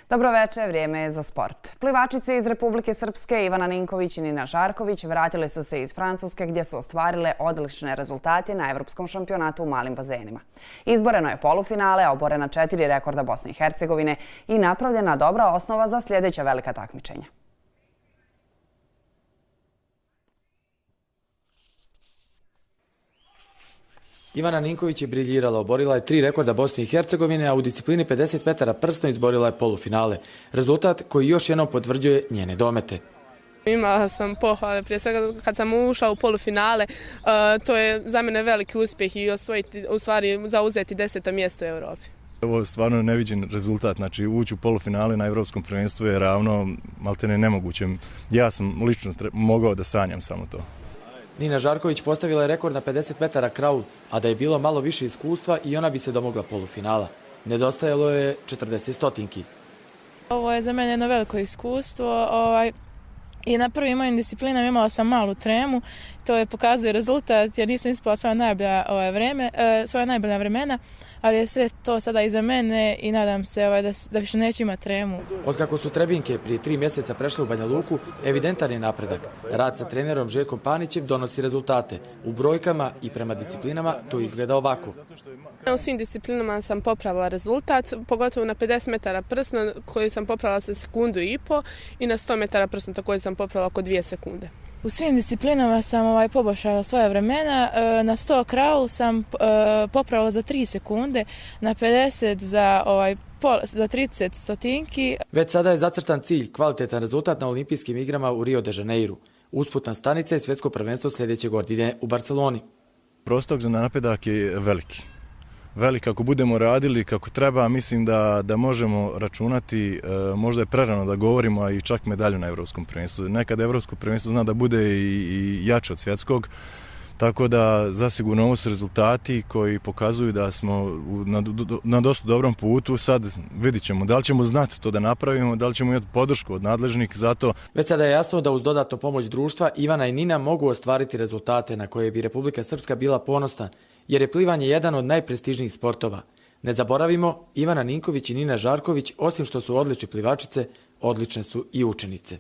Dobro večer, vrijeme je za sport. Plivačice iz Republike Srpske Ivana Ninković i Nina Žarković vratile su se iz Francuske gdje su ostvarile odlične rezultate na Evropskom šampionatu u malim bazenima. Izboreno je polufinale, oborena 4 rekorda Bosne i Hercegovine i napravljena dobra osnova za sljedeća velika takmičenja. Ivana Ninković je briljirala, oborila je 3 rekorda Bosne i Hercegovine, a u disciplini 50 metara prsno izborila je polufinale. Rezultat koji još jednom potvrđuje njene domete. Imala sam pohvale, prije svega kad sam ušla u polufinale, to je za mene veliki uspjeh i zauzeti 10. mjesto u Europi. Ovo je stvarno neviđen rezultat, znači ući u polufinale na Evropskom prvenstvu je ravno maltene nemogućem. Ja sam lično mogao da sanjam samo to. Nina Žarković postavila je rekord na 50 metara kraul, a da je bilo malo više iskustva i ona bi se domogla polufinala. Nedostajalo je 40 stotinki. Ovo je za mene jedno veliko iskustvo. I na prvim mojim disciplinama imala sam malu tremu, to je pokazuje rezultat jer nisam ispala svoja najbolja vremena, ali je sve to sada iza mene i nadam se da više neću imati tremu. Otkako su Trebinke prije 3 mjeseca prešle u Banja Luku, evidentan je napredak. Rad sa trenerom Željkom Panićem donosi rezultate. U brojkama i prema disciplinama to izgleda ovako. U svim disciplinama sam popravila rezultat, pogotovo na 50 metara prsno koji sam popravila sa 1,5 sekundu i na 100 metara prsno također sam popravila oko 2 sekunde. U svim disciplinama sam poboljšala svoja vremena. Na 100 kraul sam popravila za 3 sekunde, na 50 za 30 stotinki. Već sada je zacrtan cilj, kvalitetan rezultat na olimpijskim igrama u Rio de Janeiru. Usputna stanica je svjetsko prvenstvo sljedeće godine u Barceloni. Prostor za napredak je veliki. Ako budemo radili kako treba, mislim da možemo računati, možda je prerano da govorimo, a i čak medalju na Evropskom prvenstvu. Nekad Evropsko prvenstvo zna da bude i jače od svjetskog, tako da zasigurno ovo su rezultati koji pokazuju da smo na dosta dobrom putu. Sad vidit ćemo da li ćemo znati to da napravimo, da li ćemo imati podršku od nadležnih za to. Već sada je jasno da uz dodatnu pomoć društva Ivana i Nina mogu ostvariti rezultate na koje bi Republika Srpska bila ponosna, jer je plivanje jedan od najprestižnijih sportova. Ne zaboravimo, Ivana Ninković i Nina Žarković, osim što su odlične plivačice, odlične su i učenice.